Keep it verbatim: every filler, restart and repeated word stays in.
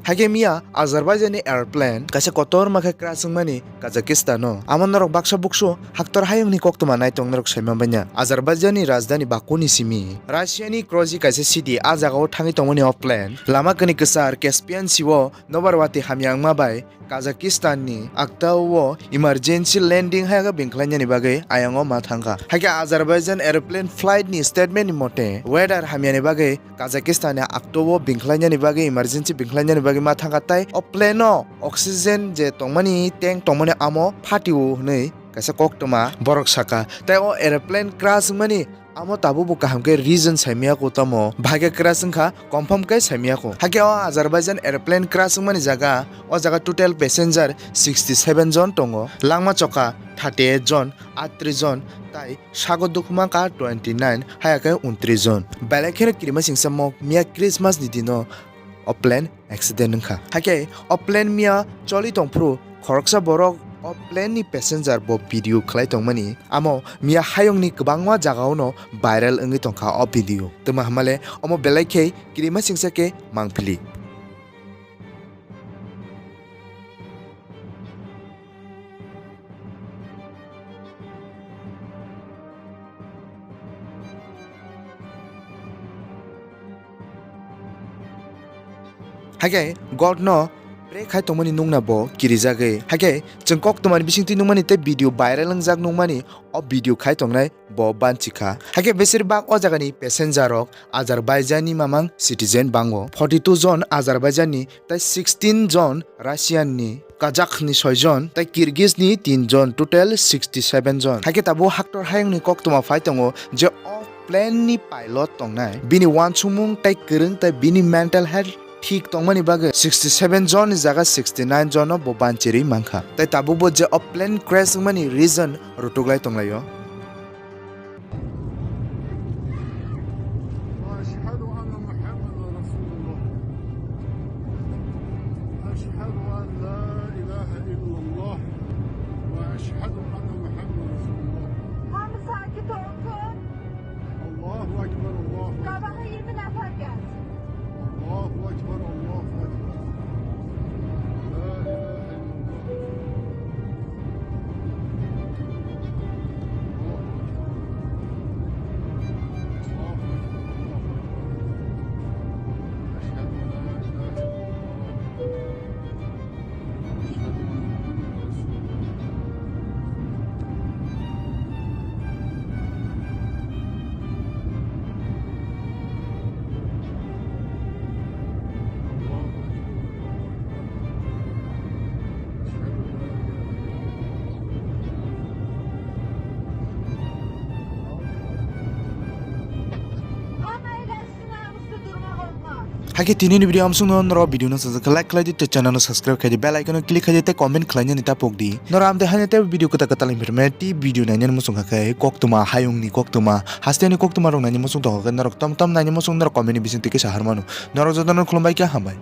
Haikhe miya Azerbaijan ni airplane kaisa kotorma khe crash wngmani Kazakhstan o. Amo norok baksa buksu haktor hayungni koktwma naitong norok saima banya. Azerbaijan ni rajdhani Baku ni simi Russia ni Grozny kaisa city, a jagao thangwi tongmani o plane lama kani kwchar Caspian Sea o nobar watwi hamya wngma bai Kazakhstan ni Aktau o emergency landing hai khe bini khlainani bagwi ayang o ma thangkha. Haikhe Azerbaijan aeroplane flight ni statement ni mote weather hamyani bagwi Kazakhstan ni Aktau o bini khlainani bagwi emergency bini khlainani bagwi ma thangkha, tai o plane o oxygen je tongmani tank tongmani amo phatio hwnwi kaisa koktwma borok saka. Tai o aeroplane crash wngmani amo tabuk bo kaham khe reason saimaya ko, tamo bahai khe crash wngkha confirm khe saimaya ko. Hakhe o Azerbaijan aeroplane crash wngmani jaga, o jaga total passenger sixty seven jon tongo, langma choka thirty eight jon, atri jon, tai sago dukhu mankha twenty nine, haya khe untris jon. Belai kheno kirima singsa mok miya Christmas ni dino o plane accident wngkha. Hakhe o plane miya choli tongphuru khoroksa borok o plane ni passenger bo video khlai tongmani, amo miya hayungni kwbangma jagao no viral wngwi tongkha o video. Twma hamale omo belai khe kirima singsa khe mangpili. Hakhe God no pray khai tongmani nukna bo kirijagwi. Hakhe chwng koktwmani bisingtwi nukmani tei video viral wngjak nukmani o video khai tongnai bo banchikha. Hakhe besir bak o jagani passenger rok Azerbaijan ni mamang citizen bango. Forty two jon Azerbaijan ni tei sixteen jon Russian ni, Kazakh ni soi jon tei Kyrgyz ni tin jon, total sixty seven jon. Hakhe tabuk haktor hayungni koktwma phai tongo je o plane ni pilot tongnai, bini uansukmung tei kwrwng tei bini mental health thik tongmani bagwi sixty seven jon ni jaga sixty nine jon no bo banchirwi mankha. Tei tabukbo je o plane crash wngmani reason rutuklai tonglaio. وأشهد أن محمدا رسول الله. أشهد أن لا إله إلا الله. وأشهد أن محمدا رسول الله. Hamı sakit olsun. Allahu Ekber, Allahu Ekber. Kabaha yirmi nafar gelsin. Allahu Ekber, Allahu Ekber. La ilahe illallah. Allahu Ekber. Allahu Ekber, Allahu Ekber. Eşhedü en la ilahe illallah. Hakhe tini ni video amsung no norok video no sajak like khlai di tei channel no subscribe khai di, bell icon no click khai di tei comment khlai nani ta pok di. Norok amtwi haino tei video kwtal kwtal informative video nainani muchung kha khe koktwma hayung ni koktwma haste ni koktwma rok naini muchung tongkha khe norok tom tom naini muchung norok comment ni bising twi kisa har mano. Norok joto no khulumbai khe hambai.